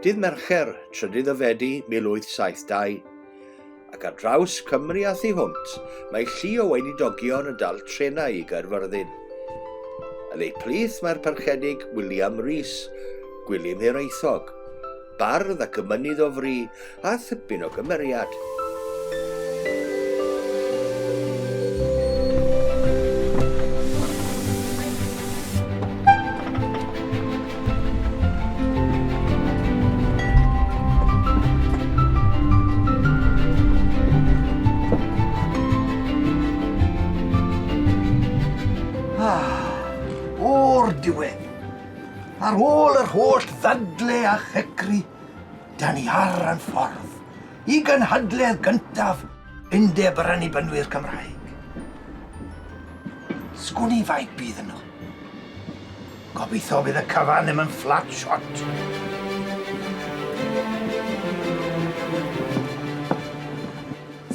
Dydd Mercher, trydydd o Fedi 1872, ac ar draws Cymru a thu hwnt, mae llu o weinidogion yn dal trenau i Gaerfyrddin. Yn eu plith mae'r Parchedig William Rees, Gwilym Hiraethog, bardd ac emynydd o fri a thipyn o gymeriad. Ah, o'r diwedd. Ar ôl yr holl ddadle a checru, Da ni ar ein ffordd i gynhadledd gyntaf Undeb yr Annibynwyr Cymraeg. Sgwn i faint bydd yno. Gobeithio bydd y cyfan ddim yn flat shot.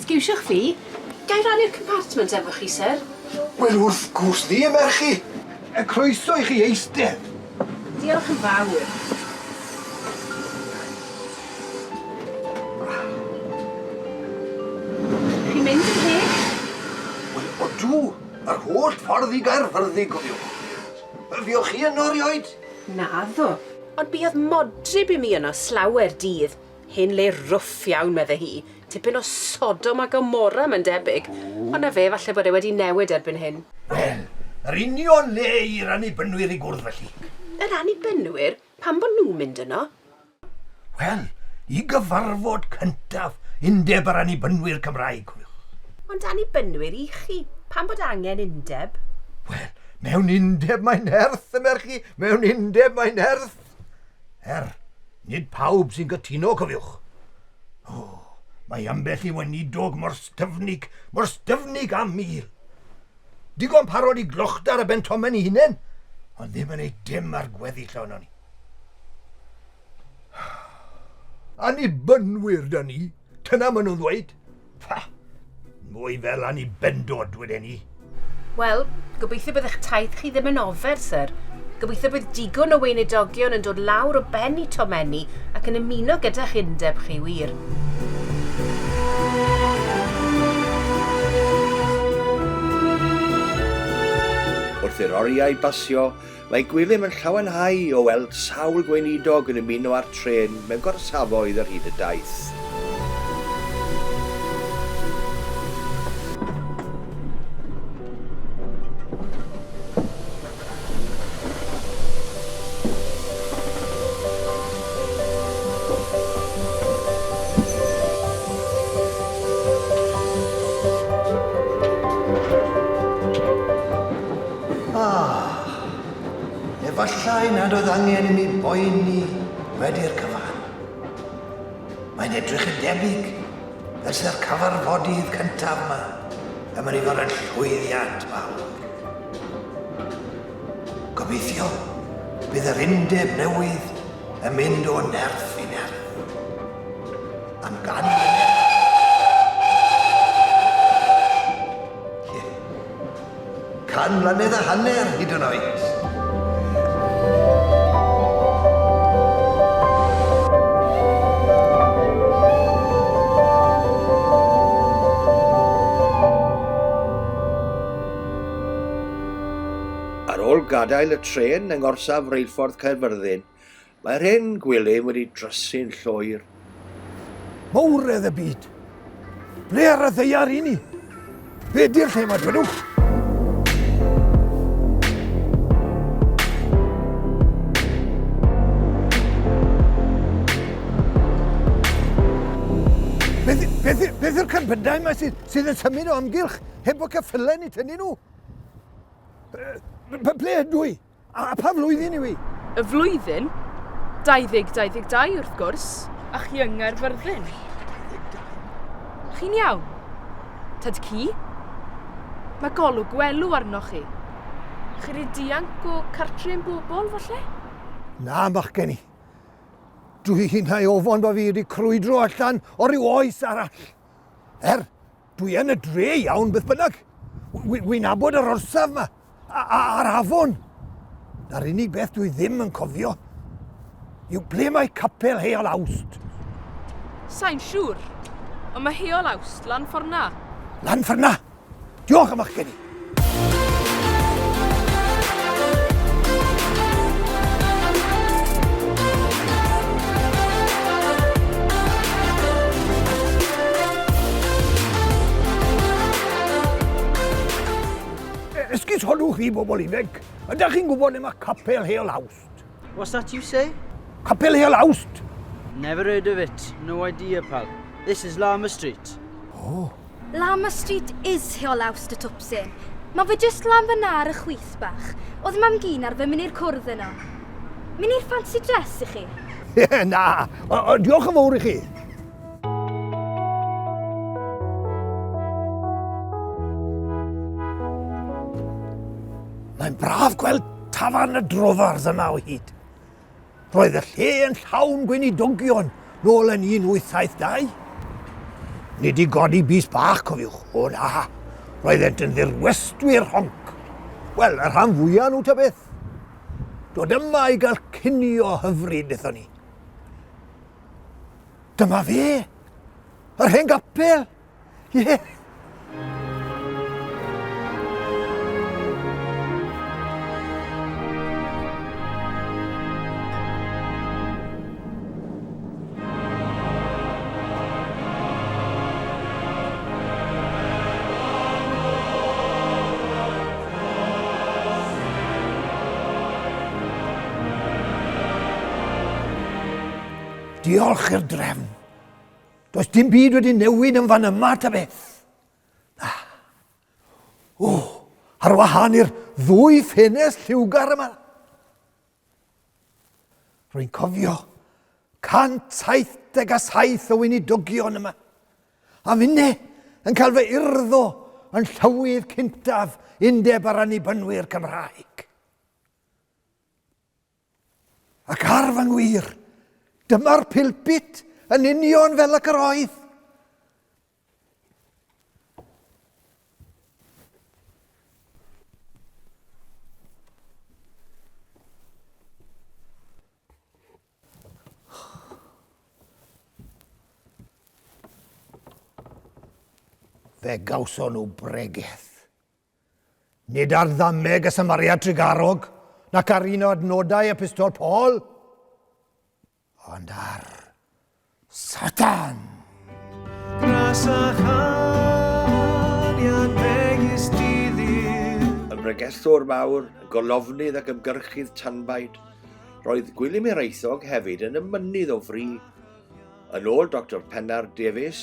Sgiwsiwch fi, ga i rannu'r compartment efo chi, syr? Wel, wrth gwrs ddim, merch i! Y croeso i chi eistedd. Diolch yn fawr. Chi'n mynd ymhell? Wel, odw, yr holl ffordd i Gaerfyrddin, cofiwch. Fuoch chi yno erioed? Naddo, ond buodd modryb i mi yno slawer dydd. Hen le rwff iawn, medde hi. Tipyn o Sodom a Gomorrah, mae'n debyg. Ond 'na fe, falle bod e wedi newid erbyn hyn. Wel, yr union le i'r Annibynwyr i gwrdd felly. Yr Annibynwyr? Pam bod nhw'n mynd yno? Wel, i gyfarfod cyntaf Undeb yr Annibynwyr Cymraeg, cofiwch. Ond Annibynwyr i chi, pam bod angen undeb? Wel, mewn undeb mae nerth, y merch i, mewn undeb mae nerth. Er, nid pawb sy'n cytuno, cofiwch. O, mae ambell i weinidog mor styfnig, mor styfnig â mul. Digon parod i glochdar y bentomen i hunain, ond ddim yn ei dim ar gweddill ohonon ni. Annibynwyr da ni, dyna maen nhw'n ddweud. Pah! Mwy fel annibendod, dweden i. Wel, gobeithio bydd eich taith chi ddim yn ofer, syr. Gobeithio bydd digon o weinidogion yn dod lawr o ben i tomenni ac yn ymuno gyda'ch undeb chi, wir. Wrth i'r oriau basio, Mae Gwilym yn llawenhau o weld sawl gweinidog yn ymuno â'r trên mewn gorsafoedd ar hyd y daith. Ah, efallai nad oedd angen i mi boeni wedi'r cyfan. Mae'n edrych yn debyg fel sy'r cyfarfodydd cyntaf yma yn mynd i fod yn llwyddiant mawr. Gobeithio bydd yr undeb newydd yn mynd o nerth i nerth. Am gan mlynedd. 100 mlynedd a hanner hyd yn oed. Ar ôl gadael y trên yng ngorsaf reilffordd Caerfyrddin, Mae'r hen Gwilym wedi drysu'n llwyr. Mawredd y byd! Ble ar y ddaear i ni? Be di'r lle yma, dwedwch? Beth, beth, beth yw'r cerbydau yma sydd, sydd yn symud o amgylch heb bod ceffylau ni tynnu nhw? Ble ydw i? A pa flwyddyn yw hi? Y flwyddyn? 2022 wrth gwrs, a chi yng Nghaerfyrddin. Chi'n iawn? Tad cu? Mae golwg gwelw arnoch chi. Chi 'di dianc o cartre'n bobl, falle? Na, machgen i. Dwi hynna i ofon bod fi wedi crwydro allan o ryw oes arall. Er, Dwi yn y dre iawn beth bynnag. Wi'n nabod yr orsaf 'ma, a'r afon. Na'r unig beth dwi ddim yn cofio yw ble mae capel Heol Awst? Sa'n siŵr, ond mae Heol Awst lan ffordd na. Lan ffordd na? Diolch am eich gen i. Esgusodwch chi bobl ifanc, ydych chi'n gwybod le mae capel Heol Awst? What's that you say? Capel Heol Awst! Never heard of it. No idea, pal. This is Lama Street. Oh. Lama Street is Heol Awst y twpsyn. Mae fe jyst lan fyna ar y chwith bach. Oedd mam gyn arfer mynd i'r cwrdd yno. Mynd i'r fancy dress i chi? Na, diolch yn fawr i chi. Mae'n braf gweld tafarn y drofars yma o hyd. Roedd y lle yn llawn gweinidogion nôl yn 1872. Nid i godi bys bach, cofiwch, o na. Roeddent yn ddirwestwyr rhonc. Wel, y rhan fwyaf nhw ta beth. Dod yma i gael cinio hyfryd, wnaethon ni. Dyma fe! Yr hen gapel! Ie! Yeah. Diolch i'r drefn. Does dim byd wedi newid yn fan yma ta beth. Ah. O, ar wahân i'r ddwy ffenest lliwgar yma. Rwy'n cofio 177 o weinidogion yma. A finne yn cael fy urddo yn llywydd cyntaf Undeb yr Annibynwyr Cymraeg. Ac ar fy ngwir, dyma'r pulpit yn union fel ac yr oedd. Fe gawson nhw bregeth. Nid ar ddameg y Samaria Trugarog, nac ar un o adnodau Epistol Paul, ond ar Satan. Gras a chariad megis diddydd. Yn bregethwr mawr, yn golofnydd ac ymgyrchydd tanbaid, roedd Gwilym Hiraethog hefyd yn ymynydd o fri. Yn ôl Doctor Pennar Davies,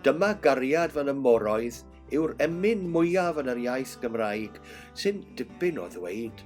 dyma gariad fel y moroedd yw'r emyn mwyaf yn yr iaith Gymraeg, sy'n dipyn o ddweud.